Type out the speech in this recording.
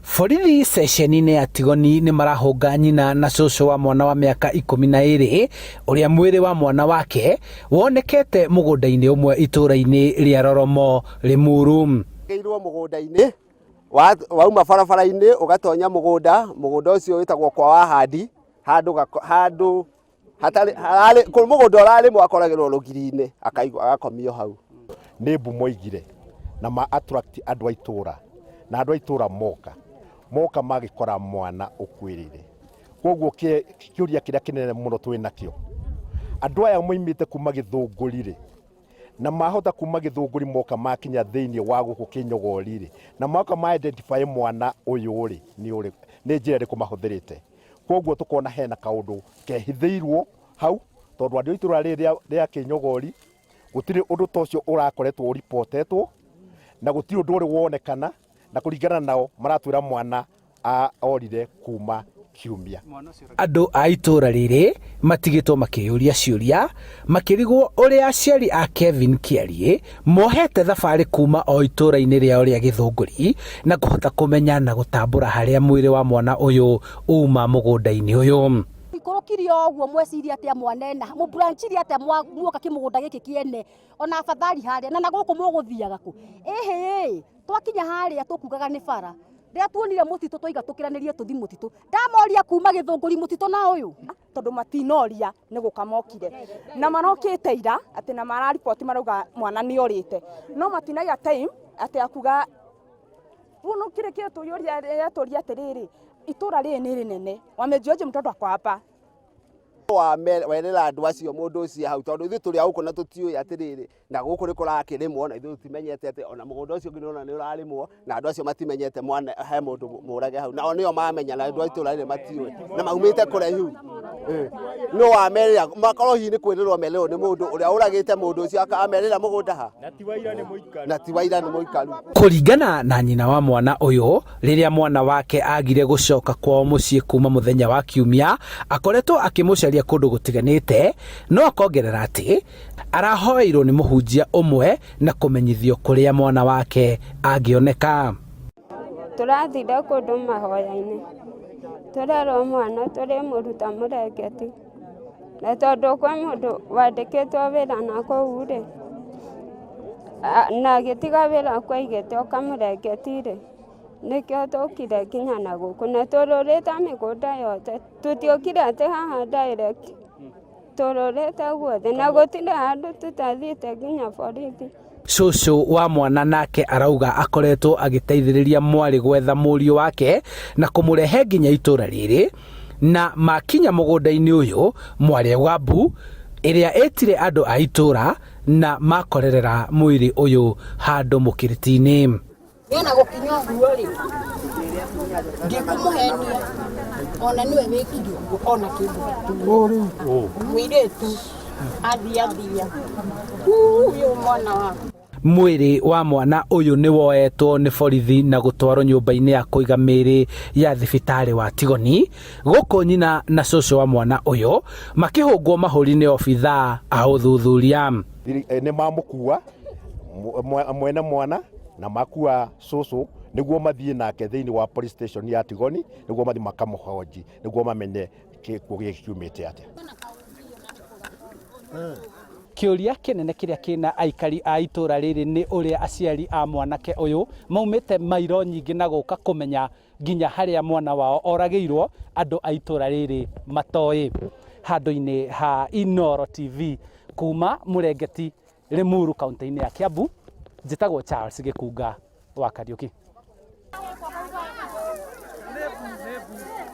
Borithi ceceni-inĩ ya Tigoni nĩ marahũnga nyina na cũcũ wa mwana wa mĩaka 12 ũrĩa mwĩrĩ wa mwana wake wonekete mũgũnda-inĩ ũmwe itũũra-inĩ rĩa Roromo, Limuru. Geirwo mũgũnda-inĩ wauma barabara-inĩ ũgatonya mũgũnda, mũgũnda ũcio wĩtagwo kwa Wahandi, handũ handũ hatarĩ hararĩ mũgũnda ũrarĩmwo akoragĩrwo rũgiri-inĩ akaigwo agakomio hau. Nĩ mbu moigire na ma attract andũ a itũra na andũ a itũra moka moka magĩkora mwana ũkuĩrĩire. Koguo kĩũria kĩrĩa kĩnene mũno twĩ nakĩo, andũ aya moimĩte kuma Gĩthũngũri rĩ, na mahota kuma Gĩthũngũri moka makinya thĩinĩ wa gũkũ Kĩnyogori rĩ, na moka ma identify mwana ũyũ rĩ, nĩ ũrĩ nĩ njĩra ĩrĩkũ mahũthĩrĩte. Koguo tũkona hena kaũndũ kehithĩirwo hau, tondũ andũ a itũra rĩrĩ rĩa Kĩnyogori gũtirĩ ũndũ ta ũcio ũrakoretwo ũripotetwo, na gũtirĩ ũndũ ũrĩ wonekana, na kũringana nao maratwĩra mwana orire kuma kiumia. Andũ a itũũra rĩrĩ matigĩtwo makĩyũria ciũria makĩrigwo ũrĩa aciari a Kevin Kĩariĩ mohete thabarĩ kuma o itũũra-inĩ rĩao rĩa Gĩthũngũri na kũhota kũmenya na gũtambũra harĩa mwĩrĩ wa mwana ũyũ uma mũgũnda-inĩ ũyũ. Ikũrũkirie o ũguo mweciria atĩa mwanena mũbranchirie atĩa muoka kĩmũgũnda gĩkĩ kĩene ona afadhali harĩa na gũkũ mũgũthiaga kũ ĩhĩ twakinya harĩa tũkugaga nĩ bara rĩrĩa tuonire mũtitũ twaiga tũkĩranĩrie tũthi mũtitũ ndamoria kuma Gĩthũngũri mũtitũ na ũyũ tondũ matinoria nĩ gũka mokire na marokĩte ira atĩ na marariboti marauga mwana nĩ orĩte no matinaiga time atĩ akuga rĩu no kĩrĩ kĩrĩ tũyũria tũria atĩrĩrĩ itũra rĩrĩ nĩ rĩnene wamejuaje mtoto ako hapa. Werĩra andũ acio mũndũ ũcio hau tondũ ithuĩ tũrĩ a gũkũ na tũtiũĩ atĩrĩrĩ na gũkũ nĩ kũrakĩrĩmwo na ithuĩ tũtimenyete atĩ ona mũgũnda ũcio ũngĩ nĩũrona nĩ ũrarĩmwo na andũ acio matimenyete mwana he mũndũ mũrage hau nao nĩo mamenya na andũ a itũra rĩrĩ matiũĩ na maumĩte kũraihu. No wamerĩra makorwo hihi nĩ kwĩrĩrwo merĩrwo nĩ mũndũ ũrĩa ũragĩte mũndũ ũcio amerĩra mũgũnda ha na ti waira nĩ mũikaru. Kũringana na nyina wa mwana ũyũ, rĩrĩa mwana wake agire gũcoka kwao mũciĩ kuma mũthenya wa kiumia, akoretwo akĩmũcaria kũndũ gũtiganĩte, no akongerera atĩ arahoeirwo nĩ mũhunjia ũmwe na kũmenyithio kũrĩa mwana wake angĩoneka. Tũrathire kũndũ mahoya-inĩ tũrerwo mwana tũrĩmũruta mũrengeti na tondũ kwĩ mũndũ wandĩkĩtwo wĩra na kũu rĩ na agĩtiga wĩra kwaigĩte ũkamũrengeti rĩ nĩkĩo tũkire nginya na gũkũ na tũrũrĩte mĩgũnda yothe tũtiũkire atĩ haha direct tũrũrĩte guothe na gũtirĩ handũ tũtathiĩte nginya borithi. Cũcũ wa mwana nake arauga akoretwo agĩteithĩrĩria mwarĩ gwetha mũriũ wake na kũmũrehe nginya itũũra rĩrĩ na makinya mũgũnda-inĩ ũyũ mwarĩ auga mbu ĩrĩa ĩtire andũ a itũũra na makorerera mwĩrĩ ũyũ handũ mũkĩrĩti-inĩ. Niona gũkinya ũguo rĩ ndikũmũhenia ona nĩwe wĩkire ũguo ona kĩndũ gĩtune mũirĩtu athiathia ũyũ mwana waku. Mwĩrĩ wa mwana ũyũ nĩ woetwo nĩ borithi na gũtwarwo nyũmba-inĩ ya kũiga mĩĩrĩ ya thibitarĩ wa Tigoni gũkũ nyina na cũcũ wa mwana ũyũ makĩhũngwo mahũri nĩ obithaa a ũthuthuria. Nĩ mamũkua mwene mwana na makua cũcũ nĩguo mathiĩ nake thĩinĩ wa police station ya Tigoni nĩguo mathiĩ makamũhoji nĩguo mamenye gĩkuũ gĩkĩ kiumĩte atĩa. Kĩũria kĩnene kĩrĩa kĩna aikari a itũũra rĩrĩ nĩ ũrĩa aciari a mwanake ũyũ maumĩte mairo nyingĩ na gũka kũmenya nginya harĩa mwana wao oragĩirwo andũ a itũũra rĩrĩ matoĩ. Handũ-inĩ ha Inooro TV kuma Mũrengeti, Limuru, kaunti-inĩ ya Kiambu, njĩtagwo Charles Gĩkunga wa Kariũki.